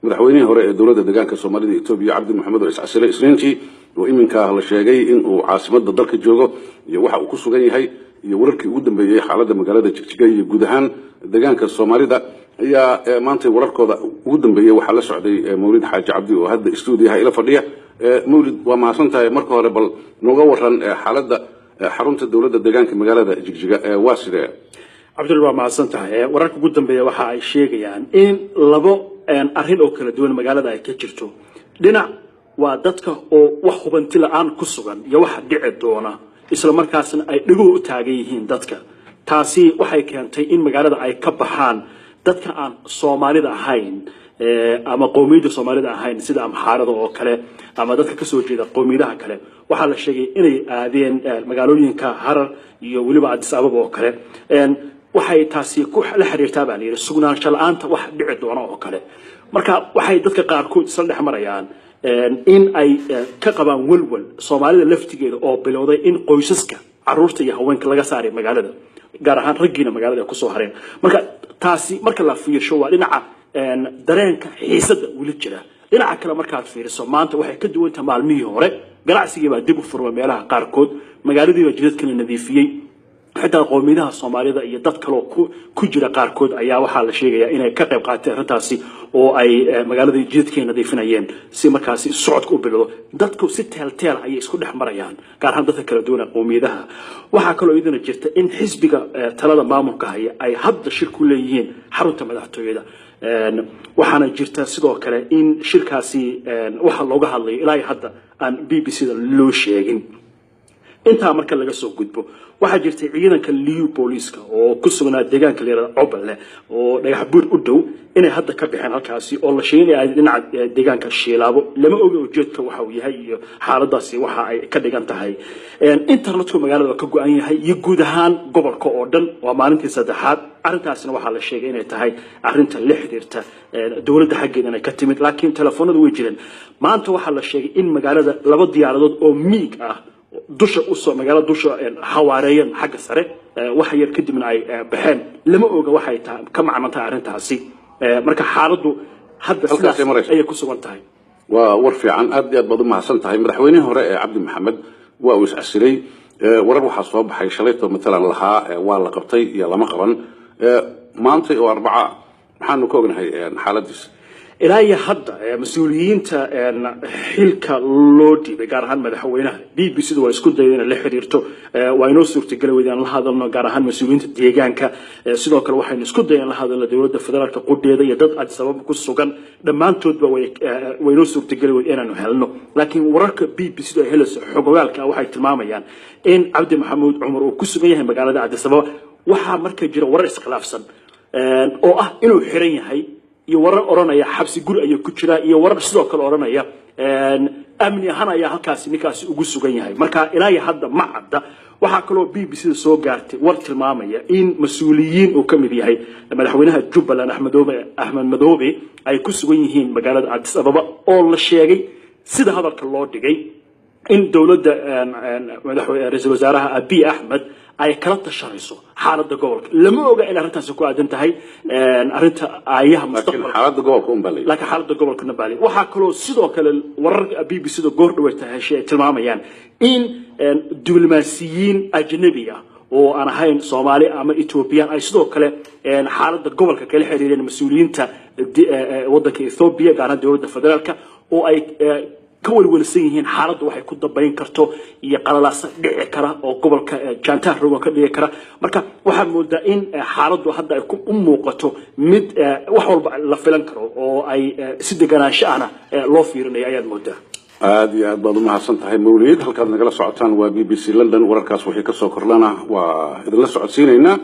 Madaxweynihii hore ee dowladda deegaanka Soomaalida Etoobiya, Cabdi Maxamed, oo iscasilay Isniintii, oo iminka la sheegay in uu caasimadda dalka joogo, iyo waxa uu ku sugan yahay, iyo wararkii ugu dambeeyey xaaladda magaalada Jigjiga iyo guud ahaan deegaanka Soomaalida ayaa maantay wararkooda ugu dambeeyey waxaa la socday Mawlid Xaaji Cabdi oo hadda stuudiyaha ila fadhiya. Mawlid, waa mahadsan tahay. Marka hore bal nooga waran xaaladda xarunta dowladda deegaanka magaalada Jigjiga, waa sidee? Cabdul, waa mahadsan tahay. Wararka ugu dambeeya waxa ay sheegayaan in labo arrin oo kala duwan magaalada ay ka jirto. Dhinac waa dadka oo wax hubanti la-aan ku sugan iyo waxa dhici doona, isla markaasna ay dhaguhu u taagan yihiin dadka. Taasi waxay keentay in magaalada ay ka baxaan dadka aan Soomaalida ahayn ama qowmiyadda Soomaalida ahayn, sida Amxaarada oo kale ama dadka kasoo jeeda qowmiyadaha kale. Waxaa la sheegay inay aadeen magaalooyinka Harar iyo weliba Addis Ababa oo kale. Waxay taasi ku la xiriirtaa, baa la yidhi, sugnaansho la-aanta wax dhici doona oo kale. Marka waxay dadka qaarkood isla dhex marayaan in ay ka qabaan welwel Soomaalida laftigeeda oo bilowday in qoysaska, caruurta iyo haweenka laga saaray magaalada, gaar ahaan raggiina magaalada ay kusoo hareen. Marka taasi marka la fiirsho waa dhinaca dareenka xiisadda weli jira. Dhinaca kale markaad fiiriso, maanta waxay ka duwan tahay maalmihii hore. Ganacsigii baa dib u furmay meelaha qaarkood, magaaladii baa jidadka la nadiifiyey, xitaa qowmiyadaha Soomaalida iyo dad kaloo ku jira qaarkood ayaa waxaa la sheegayaa inay ka qayb qaateen arrintaasi oo ay magaaladii jidadkay nadiifinayeen si markaasi socodka u bilowdo. Dadku si teelteel ayay isku dhex marayaan, gaar ahaan dadka kala duwan ee qowmiyadaha. Waxaa kaloo iyaduna jirta in xisbiga talada maamulka haya ay hadda shir ku leeyihiin xarunta madaxtooyada. Waxaana jirta sidoo kale in shirkaasi waxa looga hadlayo ilaa iyo hadda aan BBC da loo sheegin. Intaa marka laga soo gudbo, waxaa jirtay ciidanka Liyu booliiska oo ku sugnaa deegaanka la yihahdo Cobale oo Dhagax Buur u dhow inay hadda ka baxeen halkaasi oo la sheegay inay dhinaca deegaanka Shiilaabo. Lama oga ujeedka waxa uu yahay iyo xaaladaasi waxa ay ka dhigan tahay. Internetku magaalada waa ka go-an yahay iyo guud ahaan gobolka oo dhan, waa maalintii saddexaad. Arrintaasina waxaa la sheegay inay tahay arrinta la xiriirta dowladda xaggeeda inay ka timid, laakiin telefoonadu way jireen. Maanta waxaa la sheegay in magaalada laba diyaaradood oo MiG ah dusha usoo magaalada dusha xawaareeyeen xagga sare, wax yar kadibna ay baxeen. Lama oga waxay tahay ka macnan tahay arrintaasi. Marka xaaladdu hadda sidaas ayay ku sugan tahay. Waa war fiican, aad iyo aad baad u mahadsan tahay. Madaxweynihii hore ee Cabdi Maxamed waa uu iscasilay. Warar waxaa soo baxay shalayto matalan lahaa waa la qabtay iyo lama qaban. Maantay oo Arbaca maxaanu ka ognahay xaaladiisa? Ilaa iyo hadda mas-uuliyiinta xilka loo dhiibay, gaar ahaan madaxweynaha, BBC da waa isku dayda inay la xiriirto, waa inoo suurtageli weyda aan la hadalno, gaar ahaan mas-uuliyiinta deegaanka. Sidoo kale waxaynu isku daya in la hadalno dowladda federaalka qudheeda iyo dad Addis Ababa ku sugan. Dhammaantoodba way inoo suurtageli weyda inaanu helno, laakiin wararka BBC da ay helayso xogogaalka waxay tilmaamayaan in Cabdi Maxamuud Cumar uu ku sugan yahay magaalada Addis Ababa. Waxaa marka jira warar iskhilaafsan oo ah inuu xiran yahay, iyo warar odhanaya xabsi guri ayuu ku jiraa, iyo warar sidoo kale odhanaya amni ahaan ayaa halkaasi ninkaasi ugu sugan yahay. Marka ilaa iyo hadda ma cadda. Waxaa kaloo BBC da soo gaartay war tilmaamaya in mas-uuliyiin uu ka mid yahay madaxweynaha Jubbaland Axmedoobe, Axmed Madoobe, ay ku sugan yihiin magaalada Addis Ababa, oo la sheegay sida hadalka loo dhigay in dowladda ra-iisul wasaaraha Abiy Axmed ay kala tashanayso xaaladda gobolka. Lama oga in arrintaasi ku aadan tahay arrinta aayaha mustaqbalka. Xaaladda gobolka un baa la yidhi. Laakiin xaaladda gobolka baa la yidhi. Waxaa kaloo sidoo kale wararka BBC da goor dhaweyd heshay ay tilmaamayaan in diblomaasiyiin ajnabi ah oo aan ahayn Soomaali ama Ethiopian ay sidoo kale xaaladda gobolka kala xiriireen mas-uuliyiinta waddanka Ethiopia, gaar ahaan dowladda federaalka, oo ay ka welwelsan yihiin xaaladdu waxay ku dambayn karto iyo qalalaasa dhici kara oo gobolka jaantaar rogan ka dhigi kara. Marka waxaad moodaa in xaaladdu hadda ay u muuqato mid wax walba la filan karo oo ay si deganaansho ahna loo fiirinayo ayaad moodaa. Aada iyo aad baad u mahadsan tahay, Mawlid. Halkaad nagala socotaan waa BBC London. Wararkaas wixii kasoo kordhana waa idinla socodsiinaynaa.